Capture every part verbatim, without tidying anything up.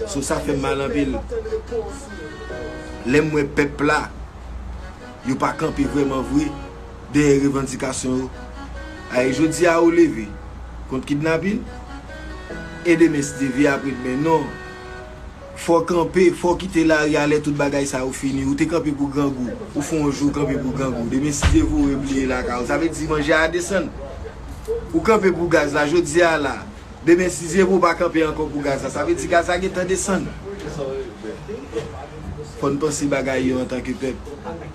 So sa fè m mal anpil. Lè m wè pèp la, yo pa kanpe vrèman vre dèyè revandikasyon yo. Ay, jodi a ou leve kont kidnapin, e demen si Dye vle, apre demen non. Fò w kanpe, fò w kite lari a lè tout bagay sa yo fini. Ou te kanpe pou grangou, ou fè yon jou kanpe pou grangou. Demen si Dye vle, ou rebliye lakay ou. Sa vle di manje a desann. Ou kanpe pou gaz la, jodi a la. Demen si Dye vle, ou pa kanpe ankò pou gaz la. Sa vle di gaz la gentan desann. Fò n panse bagay yo antanke pèp.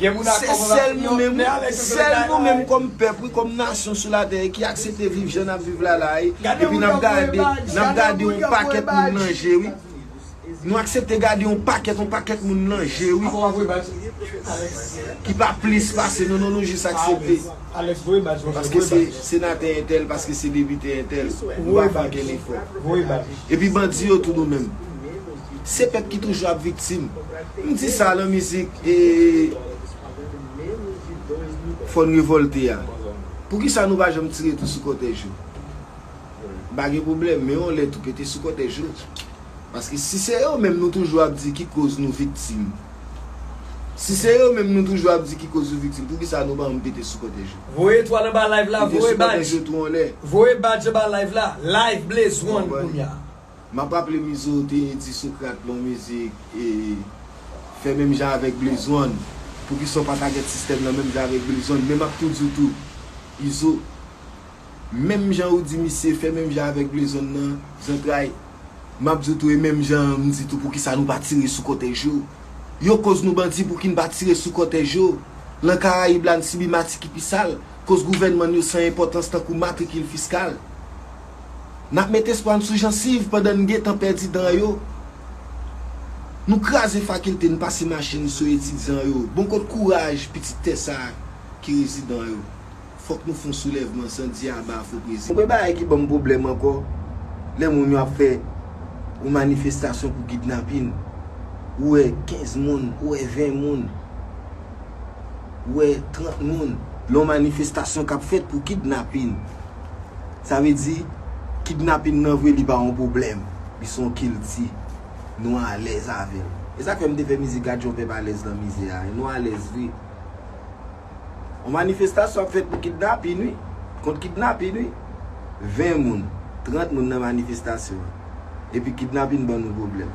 Se sèl nou menm, wi, sèl nou menm kòm pèp, wi, kòm nasyon sou latè ki aksepte viv jan n ap viv la la, wi. Epi n ap gade, n ap gade yon pakèt moun nan je, wi. Nou aksepte gade yon pakèt, yon pakèt moun nan je, wi. Ki pa plis pase nou, non, nou jis aksepte. Paske se senatè entèl, paske se depite entèl. Nou pa fè okenn efò. Epi bandi yo tou nou menm. Se pèp ki toujou ap viktim. M di sa nan mizik e fò n revòlte a. Poukisa nou pa janm tire tou sou kòtèj yo? M pa gen pwoblèm, men yon lè tou pete sou kòtèj yo. Paske si se yo menm nou toujou ap di ki koz nou viktim. Si se yo menm nou toujou ap di ki koz nou viktim, poukisa nou pa janm pete sou kòtèj yo? Voye etwal anba live la, voye badj. Pete sou kòtèj yo tou yon lè. Voye badj anba live la. Live Blaze One kounye a. M ap raple Mizo te di Socrate nan mizik e fè menm jan avèk Blaze One. Poukisa w pa tagèt sistèm nan menm jan avèk Blaze One? Men m ap tou di w tou, Izo, menm jan ou di misye fè menm jan avèk Blaze One nan, zantray, m ap di w tou e menm jan m di tou poukisa nou pa tire sou kòtèj yo. Yo koz nou bandi, pouki n pa tire sou kòtèj yo? Lan Karayib la n sibi mati ki pi sal, koz gouvènman n yo san enpòtans tankou matrikil fiskal. N ap met espwa n sou jansiv pandan n gentan pèdi dan yo. Nou kraze fakilte, n pase machin sou etidyan yo. Bon kot kouraj pitit tè sa ki rezidan yo. Fòk nou fè yon soulèvman san di aba fo prezidan. Yon bagay ki ban m pwoblèm ankò, lè moun yo ap fè yon manifestasyon pou kidnapin, ou wè kenz moun, ou wè ven moun, ou wè trant moun, lè yon manifestasyon k ap fèt pou kidnapin. Sa vle di, kidnapin nan vre li pa yon pwoblèm, li se yon kilti. Nou alèz avè l. E sa k fè m te fè mizik Gad jan yon pèp alèz nan mizè a, nou alèz vre. Yon manifestasyon ap fèt pou kidnapin, wi. Kont kidnapin, wi. Ven moun, trant moun nan manifestasyon an. Epi kidnapin ban nou pwoblèm.